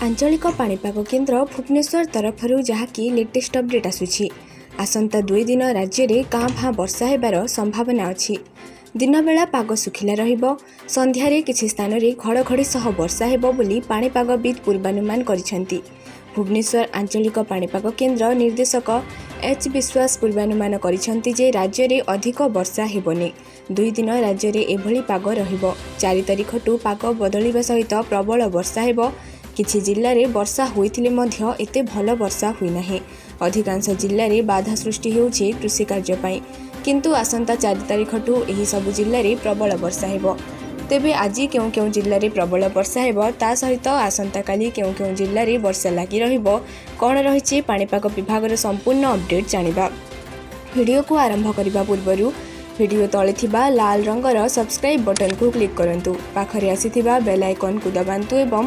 ଆଞ୍ଚଳିକ ପାଣିପାଗ କେନ୍ଦ୍ର ଭୁବନେଶ୍ୱର ତରଫରୁ ଯାହାକି ଲେଟେଷ୍ଟ ଅପଡେଟ୍ ଆସୁଛି, ଆସନ୍ତା 2 ଦିନ ରାଜ୍ୟରେ କାଁ ଭାଁ ବର୍ଷା ହେବାର ସମ୍ଭାବନା ଅଛି। ଦିନବେଳା ପାଗ ଶୁଖିଲା ରହିବ। ସନ୍ଧ୍ୟାରେ କିଛି ସ୍ଥାନରେ ଘଡ଼ଘଡ଼ି ସହ ବର୍ଷା ହେବ ବୋଲି ପାଣିପାଗବିତ୍ ପୂର୍ବାନୁମାନ କରିଛନ୍ତି। ଭୁବନେଶ୍ୱର ଆଞ୍ଚଳିକ ପାଣିପାଗ କେନ୍ଦ୍ର ନିର୍ଦ୍ଦେଶକ ଏଚ୍ ବିଶ୍ୱାସ ପୂର୍ବାନୁମାନ କରିଛନ୍ତି ଯେ ରାଜ୍ୟରେ ଅଧିକ ବର୍ଷା ହେବନି। 2 ଦିନ ରାଜ୍ୟରେ ଏଭଳି ପାଗ ରହିବ। 4 ତାରିଖଠୁ ପାଗ ବଦଳିବା ସହିତ ପ୍ରବଳ ବର୍ଷା ହେବ। କିଛି ଜିଲ୍ଲାରେ ବର୍ଷା ହୋଇଥିଲେ ମଧ୍ୟ ଏତେ ଭଲ ବର୍ଷା ହୋଇନାହିଁ। ଅଧିକାଂଶ ଜିଲ୍ଲାରେ ବାଧା ସୃଷ୍ଟି ହେଉଛି କୃଷି କାର୍ଯ୍ୟ ପାଇଁ। କିନ୍ତୁ ଆସନ୍ତା 4 ତାରିଖଠୁ ଏହି ସବୁ ଜିଲ୍ଲାରେ ପ୍ରବଳ ବର୍ଷା ହେବ। ତେବେ ଆଜି କେଉଁ କେଉଁ ଜିଲ୍ଲାରେ ପ୍ରବଳ ବର୍ଷା ହେବ, ତା ସହିତ ଆସନ୍ତାକାଲି କେଉଁ କେଉଁ ଜିଲ୍ଲାରେ ବର୍ଷା ଲାଗି ରହିବ, କ'ଣ ରହିଛି ପାଣିପାଗ ବିଭାଗର ସମ୍ପୂର୍ଣ୍ଣ ଅପଡେଟ୍ ଜାଣିବା। ଭିଡ଼ିଓକୁ ଆରମ୍ଭ କରିବା ପୂର୍ବରୁ ଭିଡ଼ିଓ ତଳେ ଥିବା ଲାଲ ରଙ୍ଗର ସବସ୍କ୍ରାଇବ୍ ବଟନକୁ କ୍ଲିକ୍ କରନ୍ତୁ। ପାଖରେ ଆସିଥିବା ବେଲ୍ ଆଇକନ୍କୁ ଦବାନ୍ତୁ ଏବଂ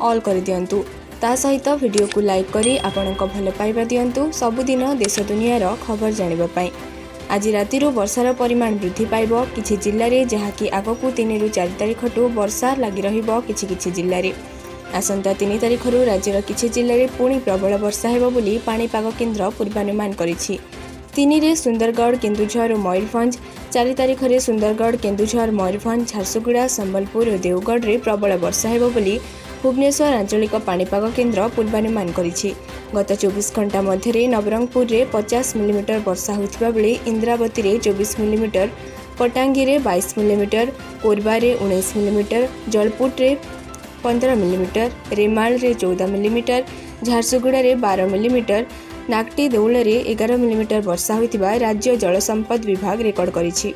ଅଲ୍ କରିଦିଅନ୍ତୁ। ତା ସହିତ ଭିଡ଼ିଓକୁ ଲାଇକ୍ କରି ଆପଣଙ୍କ ଭଲ ପାଇବା ଦିଅନ୍ତୁ। ସବୁଦିନ ଦେଶ ଦୁନିଆର ଖବର ଜାଣିବା ପାଇଁ ଆଜି ରାତିରୁ ବର୍ଷାର ପରିମାଣ ବୃଦ୍ଧି ପାଇବ କିଛି ଜିଲ୍ଲାରେ, ଯାହାକି ଆଗକୁ 3ରୁ 4 ତାରିଖଠୁ ବର୍ଷା ଲାଗି ରହିବ କିଛି କିଛି ଜିଲ୍ଲାରେ। ଆସନ୍ତା 3 ତାରିଖରୁ ରାଜ୍ୟର କିଛି ଜିଲ୍ଲାରେ ପୁଣି ପ୍ରବଳ ବର୍ଷା ହେବ ବୋଲି ପାଣିପାଗ କେନ୍ଦ୍ର ପୂର୍ବାନୁମାନ କରିଛି। 3ରେ ସୁନ୍ଦରଗଡ଼, କେନ୍ଦୁଝର ଓ ମୟୂରଭଞ୍ଜ, 4 ତାରିଖରେ ସୁନ୍ଦରଗଡ଼, କେନ୍ଦୁଝର, ମୟୂରଭଞ୍ଜ, ଝାରସୁଗୁଡ଼ା, ସମ୍ବଲପୁର ଓ ଦେଓଗଡ଼ରେ ପ୍ରବଳ ବର୍ଷା ହେବ ବୋଲି ଭୁବନେଶ୍ୱର ଆଞ୍ଚଳିକ ପାଣିପାଗ କେନ୍ଦ୍ର ପୂର୍ବାନୁମାନ କରିଛି। ଗତ 24 ଘଣ୍ଟା ମଧ୍ୟରେ ନବରଙ୍ଗପୁରରେ 50 ମିଲିମିଟର ବର୍ଷା ହୋଇଥିବା ବେଳେ ଇନ୍ଦ୍ରାବତୀରେ 24 ମିଲିମିଟର, ପଟାଙ୍ଗୀରେ 22 ମିଲିମିଟର, କୋରବାରେ 19 ମିଲିମିଟର, ଜଳପୁଟରେ 15 ମିଲିମିଟର, ରେମାଳରେ 14 ମିଲିମିଟର, ଝାରସୁଗୁଡ଼ାରେ 12 ମିଲିମିଟର, ନାକଟି ଦେଉଳରେ 11 ମିଲିମିଟର ବର୍ଷା ହୋଇଥିବା ରାଜ୍ୟ ଜଳସମ୍ପଦ ବିଭାଗ ରେକର୍ଡ କରିଛି।